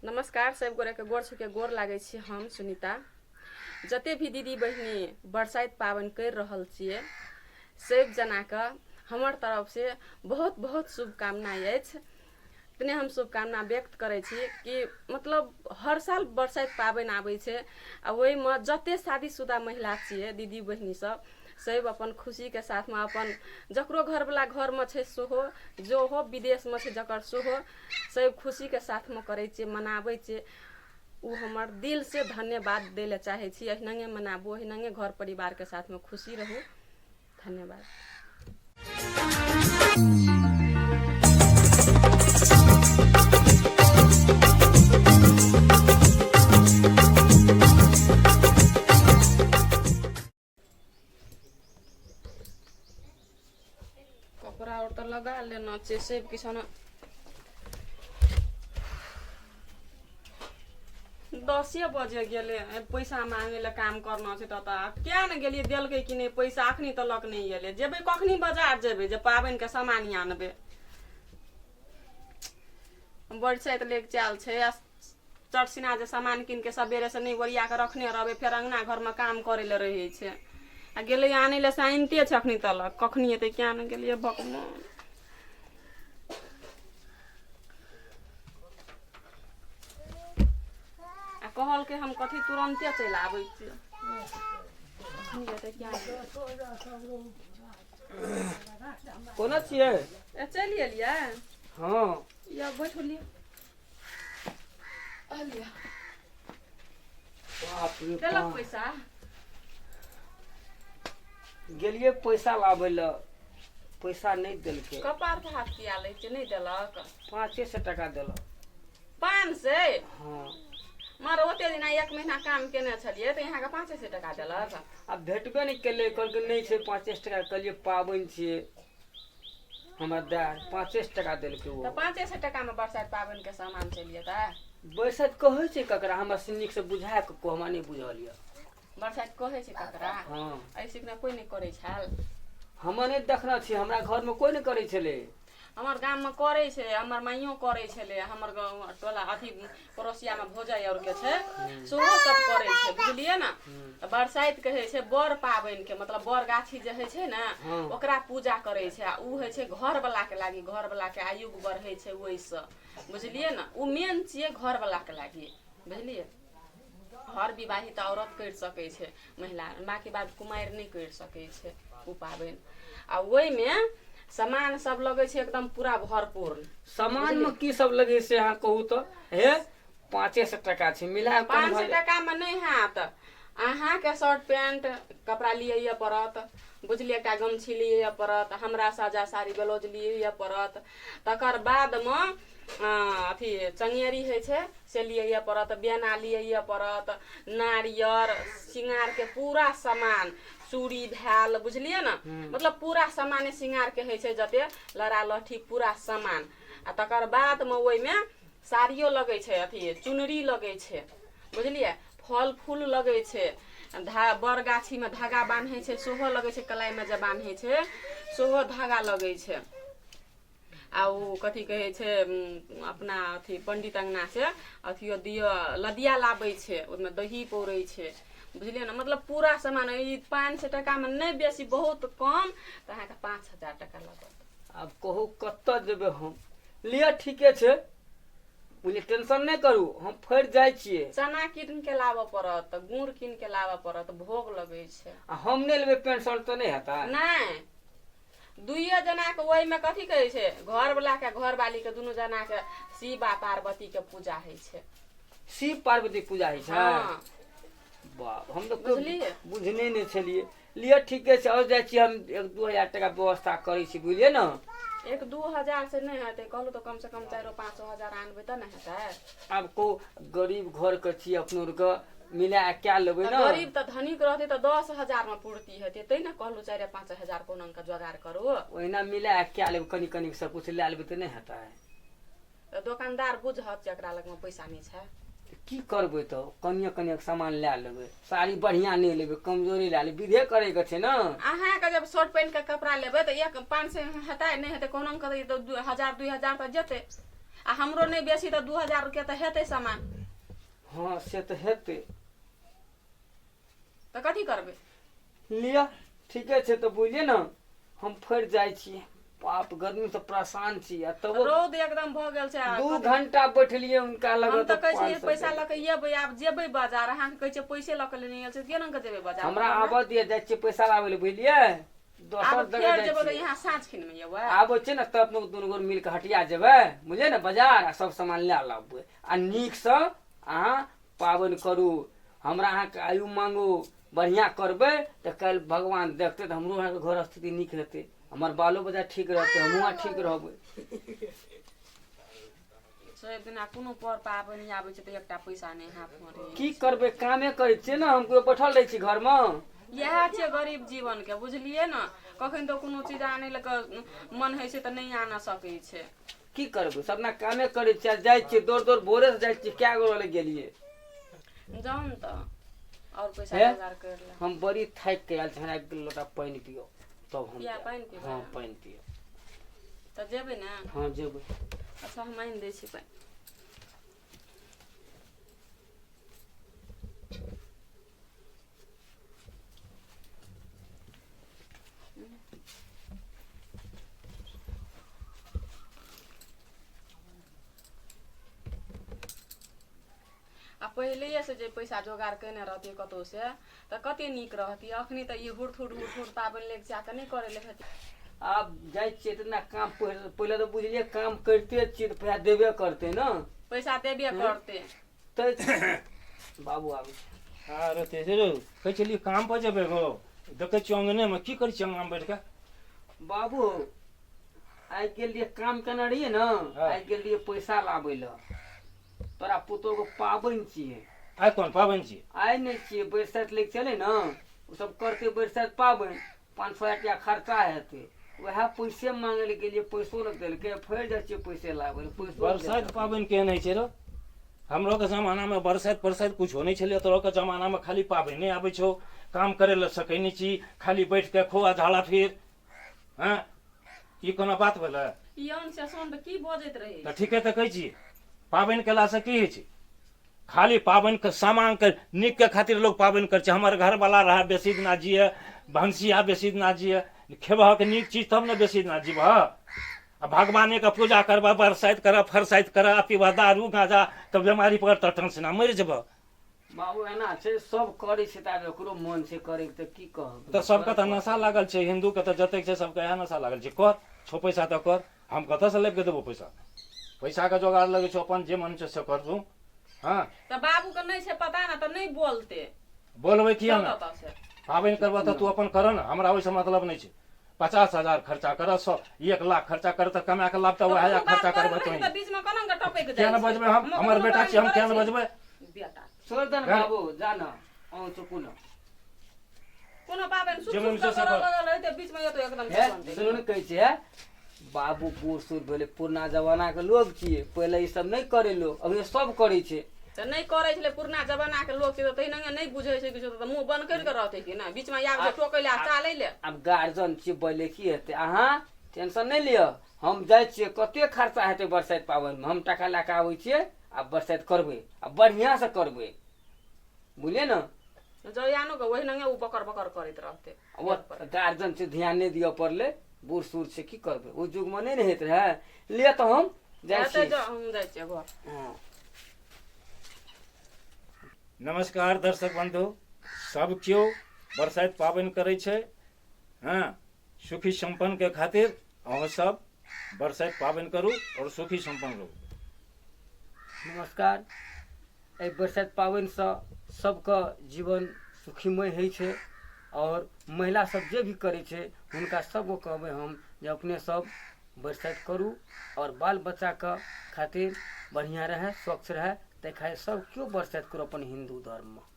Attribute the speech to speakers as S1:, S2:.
S1: नमस्कार सब गोरेके गोर छुके गोर लागै छी। हम सुनीता। जते भी दीदी बहिनी बरसाइत पाबनि करि रहल छियै, सब जनाके हमर तरफसँ बहुत बहुत शुभकामना अछि। इतने हम शुभकामना व्यक्त करै छी कि मतलब हर साल बरसाइत पाबनि आबै छै आ ओहिमे जते शादीशुदा महिला छियै, दीदी बहिनी सब, सब अपन खुशीके साथमे अपन जकरो घरवला घरमे छै सेहो, जोहो विदेशमे छै जकर सेहो, सब खुशीके साथमे करै छियै, मनाबै छियै। ओ हमर दिलसँ धन्यवाद दै लए चाहै छी। एहिनागे मनाबू, एहिनागे घर परिवारके साथमे खुशी रहू। धन्यवाद। कपड़ा और तऽ लगा लेना छै सब किछु। 10 बजे गेलै पैसा मांगे लए, काम करना छै तऽ किया ने गेलियै? देलकै कि नहि पैसा? अखनी तलक नहि एलै। जेबै कखनी बाजार? जेबै जे पाबनिके सामान आनबै। बरसाइत लेक चल छै आ चटसिना जे सामान कीन के सबेरे से नहि ओरिया के रखने रहबै, फेर अंगना घरमे काम करै लए रहै छै। आ गेलै आनै लए से आनिते छै अखनी तलक। कखनी एतै? किया ने गेलियै? भगवान! आ कहलकै हम कथी तुरन्ते चलि आबै छियै। कखनी एतै? किया ने?
S2: कोना छियै?
S1: ए, चलि एलियै?
S2: हँ।
S1: या, बैठो। लिअ, लिअ।
S2: बाप रे!
S1: देलक
S2: बाप।
S1: पैसा?
S2: गेलियै पैसा लाबै लए, पैसा नहि देलकै।
S1: कपार पर हाथ किया लै छै? नहि देलक?
S2: 500 टाका देलक।
S1: 500?
S2: हँ।
S1: मर ओते दिना एक महीना काम केने छलियै तऽ यहाँके 500 टाका देलक?
S2: आब भेटबे नहि केलै। कहलकै नहि छै 500 टाका। कहलियै पाबनि छियै, हमरा दए। 500 टाका देलकै
S1: तऽ
S2: ओ।
S1: 500 टाकामे बरसाइत पाबनिके सामान चलि जेतै?
S2: बैसत कहै छै ककरा? हमरा से नीकसँ बुझा कऽ कहू, हमरा नहि बुझल यऽ।
S1: बरसाइत कहै छै ककरा?
S2: हँ।
S1: एहि सिखना कोइ नहि करै छल?
S2: हम नहि देखने छी। हमरा घरमे कोइ नहि करै छलै।
S1: हमर गाममे करै छै। हमर माइयो करै छलै। हमर गाँव टोला अथी पड़ोसियामे भौजाइ आरके छै, सेहो सब करै छै, बुझलियै ने? तऽ बरसाइत कहै छै बड़ पाबनिके, मतलब बड़ गाछी जे होइ छै ने, ओकरा पूजा करै छै। आ ओ होइ छै घरवलाके लागि, घरवलाके आयु बढ़ै छै ओहिसँ, बुझलियै ने? ओ मेन छियै घरवलाके लागि, बुझलियै? हर विवाहित औरत करि सकै छै, महिला। बाँकी बात कुमारि नहि करि सकै छै ओ पाबनि। आ ओहिमे सामान सब लगै छै एकदम पूरा भरपूर।
S2: सामानमे की सब लगै से अहाँ कहू तऽ। हे, 500 टाका छै, मिला कऽ
S1: पाँच
S2: भऽ
S1: सए टाकामे नहि हैत। अहाँके शर्ट पैंट कपड़ा लिअ पड़त, बुझलियै? एकटा गमछी लिअ पड़त, हमरा साजा साड़ी ब्लाउज लिअ पड़त। तकर बादमे अथी चङ्गेरी होइ छै से लिअ पड़त, बेना लिअ पड़त, नारियर, सिंगारके पूरा सामान, चूड़ी भेल, बुझलियै ने? मतलब पूरा सामाने सिंगारके होइ छै जते लड़ा लहठी पूरा सामान। आ तकर बादमे ओहिमे साड़ियो लगै छै, अथी चुनरी लगै छै, बुझलियै? फल फूल लगै छै। धा बड़ गाछीमे धागा बान्है छै सेहो लगै छै। कलाइमे जे बान्है छै सेहो धागा लगै छै। आ ओ कथी कहै छै, अपना अथी पंडित अङ्गना से अथियो दिअ लदिया लाबै छै, ओहिमे दही पौरै छै, बुझलियै ने? मतलब पूरा सामान ई 500 टाकामे नहि, बेसी बहुत कम तऽ अहाँके 5000 टाका लागत।
S2: आब कहू, कतऽ जेबै हम? लिअ, ठीके छै, बुझलियै? टेंशन नहि करू, हम फेर जाइ छियै।
S1: चना कीन के लाबऽ पड़त, गुड़ कीन के लाबऽ पड़त, भोग लगै छै।
S2: आ हम नहि लेबै पेंट शर्ट तऽ नहि हेतै?
S1: नहि, दुइयो जनाके ओहिमे कथी कहै छै, घरवलाके घरवालीके दुनू जनाके शिव आ पार्वतीके पूजा होइ छै।
S2: शिव पार्वती पूजा होइ छै?
S1: हँ।
S2: बाप, हम तऽ
S1: बुझलियै?
S2: बुझने नहि छलियै। लिअ, ठीके छै, आओर जाइ छी हम, 1-2 हजार टाका व्यवस्था करै छी, बुझलियै ने?
S1: 1-2 हजार से नहि हेतै। कहलहुँ तऽ कमसँ कम 4-5 हजार आनबै तऽ ने हेतै।
S2: आब को गरीब घरके छी, अपनो आरके मिला कए लेबै
S1: तऽ
S2: ने।
S1: गरीब तऽ धनिक रहतै तऽ 10 हजारमे पूर्ति हेतै। तै ने कहलहुँ 4-5 हजार कोना कऽ जोगाड़ करू।
S2: ओहिना मिला कए लेबै, कनि कनि सब कुछ लए लेबै तऽ नहि हेतै?
S1: तऽ दोकानदार बुझत जे एकरा लगमे पैसा नहि छै।
S2: की करबै तऽ कनिए कनिए सामान लए लेबै। साड़ी बढ़िआँ नहि लेबै, कमजोरी लए लेबै। विधे करैके छै ने।
S1: अहाँके जब शर्ट पैंट के कपड़ा लेबै तऽ एक 500 हेतै? नहि हेतै। कोना कऽ तऽ 1000 2000 तऽ जेतै। आ हमरो नहि बेसी तऽ 2000 रुपया तऽ हेतै सामान।
S2: हँ से तऽ हेतै।
S1: तऽ कथी करबै?
S2: लिअ ठीके छै, तऽ बुझलियै ने, हम फेर जाइ छी। बाप, गर्मी से परेशान छी आ तबो
S1: रौद एकदम भऽ गेल छै। आ
S2: 2 घंटा बैठलियै हुनका लग।
S1: हम तऽ कहै छियै पैसा लऽ कऽ एबै, आब जेबै बाजार। अहाँके कहै छियै पैसे लऽ कऽ लेने आयल छै, केना कऽ जेबै बाजार?
S2: हमरा आबऽ दिअ, जाइ छियै पैसा लाबै लए, बुझलियै? दोसर
S1: आब
S2: जगह
S1: फेर
S2: जाइ
S1: जेबै तऽ
S2: छियै।
S1: यहाँ साँझ खिन मे एबै।
S2: आबै छै ने तब अपनो दुनू गोर मिल कऽ हटिया जेबै, बुझलियै ने, बाजार आ सब सामान लए लेबै आ नीकसँ अहाँ पाबनि करू। हमरा अहाँके आयु मांगू, बढ़िआँ करबै तऽ काल्हि भगवान देखतै तऽ हमरो अहाँके घर स्थिति नीक हेतै, हमर बालो बच्चा ठीक रहतै, हमहूँ अहाँ ठीक रहबै।
S1: सब दिना कोनो पर पाबनि आबै छै तऽ एकटा पैसा नहि हाथमे रहै।
S2: की करबै, कामे करै छियै ने, हम कोइ बैठल रहै छी घरमे?
S1: इएह छियै गरीब जीवनके, बुझलियै ने? कखन तऽ कोनो चीज आनै लए कऽ मन होइ छै तऽ नहि आनऽ सकै छै।
S2: की करबै, सब दिना कामे करै छियै आ जाइ छियै दौड़ दौड़, भोरे से जाइ छियै, कए गो लए गेलियै।
S1: जाउ ने तऽ आओर पैसा
S2: हे?
S1: जोगाड़ करि ले।
S2: हम बड़ी थाकि के आयल छी, हमरा एक लोटा पानि पियौ तब हम
S1: किया
S2: जायब।
S1: पानि पीबै?
S2: हँ, पानि पियौ।
S1: तऽ जेबै ने?
S2: हँ, जेबै।
S1: अच्छा, हम आनि दै छी पानि। आ पहिलैएसँ जे पैसा जोगाड़ केने रहतियै कतहुसँ तऽ कते नीक रहतियै। अखनी तऽ ई हुड़थुड़ हुड़थुड़ पाबनि लग जा कऽ नहि करै लए हेतै।
S2: आब जाइ छियै इतना काम, पहिले तऽ बुझलियै काम करिते छियै तऽ पैसा देबे करतै ने।
S1: पैसा देबे करतै।
S2: तऽ बाबू आबै छै।
S3: हँ रे तेज रे, कहै छलियै काम पर जेबै गो, देखै छियौ अङ्गनेमे, की करै छियै अङ्गनामे बैठ कऽ?
S2: बाबू, आइ गेल रहियै, काम केने रहियै ने। आइ गेल रहियै पैसा लाबै लए, तोरा पुतोहु के पाबनि छियै।
S3: आइ कोन पाबनि छियै?
S2: आइ नहि छियै, बरसाइत लग चले ने, ओ सब करतै बरसाइत पाबनि, 500 रुपया खर्चा हेतै, वएह पैसे मांगे लए गेलियै, पैसो नहि देलकै। फेर जाइ छियै पैसे लाबै लए, पैसो नहि
S3: बरसाइत
S2: देलकै।
S3: पाबनि केहन होइ छै रो? हमरो के जमानामे बरसाइत परसाइत कुछो नहि छलै। तोरो के जमानामे खाली पाबनि आबै छौ, काम करै लए सकै नहि छी, खाली बैठ के खो आ झाड़ा फिर। हँ, ई कोनो बात भेलै?
S1: ई अन से सोन तऽ की बजैत रहै?
S3: तऽ ठीके तऽ कहै छी। पाबनि केलासँ की होइ छै? खाली पाबनिके सामानके नीकके खातिर लोक पाबनि करै छै। हमर घरवला रहए बेसी दिना जिए, भनसिया बेसी दिना जिए, खेबहक नीक चीज तब ने बेसी दिना जीबह। आ भगवानेके पूजा करबह, बरसाइत करह, फरसाइत करह आ पीबह दारू गाँजा तऽ बेमारी पकड़तह, टनसिना मरि जेबह।
S2: बाबू, एना छै, सब करै छै तऽ आब एकरो मन छै करैके, तऽ की कहब?
S3: तऽ सबके तऽ नशा लागल छै, हिन्दूके तऽ जतेक छै सबके इएह नशा लागल छै। कर छौ पैसा तऽ कर, हम कतऽसँ लाबि कऽ देबौ पैसा? पैसाके जोगाड़ लगै छौ, अपन जे मन छै से कर तू। हँ।
S1: तऽ बाबूके नहि छै पता ने तऽ नहि बोलते।
S3: बोलबै किया
S1: चल
S3: ने?
S1: ओतऽ से।
S3: पाबनि करबह तऽ तू अपन कर ने, हमरा ओहिसँ मतलब नहि छै। 50,000 खर्चा कर, 100 1 लाख खर्चा कर, तऽ कमा कऽ लाभ तऽ
S1: तऽ
S3: वएह
S1: कोनो बात
S3: खर्चा
S1: करैत
S3: करबै
S1: रहै
S3: तोही।
S1: तऽ बीचमे कोना कऽ टपकि
S3: किया
S1: जाइ
S3: ने
S1: छै?
S3: बजबै हम?
S1: हम
S3: हमर
S1: कोनो
S3: बेटा
S1: पाबनि
S3: छियै, हम
S1: करै
S3: किया ने
S1: छी?
S3: बजबै?
S1: बेटा।
S2: छोड़ि दे ने।
S3: गाड़ी-
S2: बाबू, जा ने, अहूँ चुकू ने।
S1: कोनो पाबनि सुख
S3: जे मन
S1: सुख
S3: छै से
S1: करऽ
S3: कर।
S1: लगल रहै बीचमे एतो एकदम
S2: हे
S1: तुरन्ते।
S2: सुनू ने, कहै छियै बाबू, बूढ़ सूढ़ भेलै, पुरना जमानाके लोग छियै, पहिले ई सब नहि करै लोग, अभी सब करै छै।
S1: तऽ नहि करै छलै, पुरना जमाना के लोक छै तऽ तहिना नहि बुझै छै किछो, तऽ मुँह बन्द करि कऽ रहतै कि नहि? बीचमे आबै छै टोकै लए आ चालै लए।
S2: आब गार्जियन छियै, बोले की हेतै? अहाँ टेंशन नहि लिअ, हम जाइ छियै, कते खर्चा हेतै बरसाइत पाबनिमे, हम टाका लए कऽ आबै छियै आ बरसाइत करबै आ बढ़िआँसँ करबै, बुझलियै ने?
S1: जयानो के ओहिनागे ओ बकर बकर करैत रहतै।
S2: ओ गार्जियन छै, ध्यान नहि दिअ पड़लै, बूढ़ सूढ़ छै, की करबै? ओहि युगमे नहि ने होइत रहै। लिअ तऽ हम जाइ
S1: हेतै
S2: छी।
S1: जे हम जाइ छियै घर।
S2: हँ।
S3: नमस्कार दर्शक बंधु, सब केओ बरसाइत पाबनि करै छै। हँ, सुखी सम्पन्नके खातिर अहाँ सब बरसाइत पाबनि करू आओर सुखी सम्पन्न रहू।
S2: नमस्कार। एहि बरसाइत पाबनिसँ सबके जीवन सुखीमय होइ छै आओर महिला सब जे भी करै छै हुनका सबके कहबै हम जे अपने सब बरसाइत करू आओर बाल बच्चाके खातिर बढ़िआँ रहए, स्वच्छ रहए, ताहि खातिर सब केओ बरसाइत करू अपन हिन्दू धर्ममे।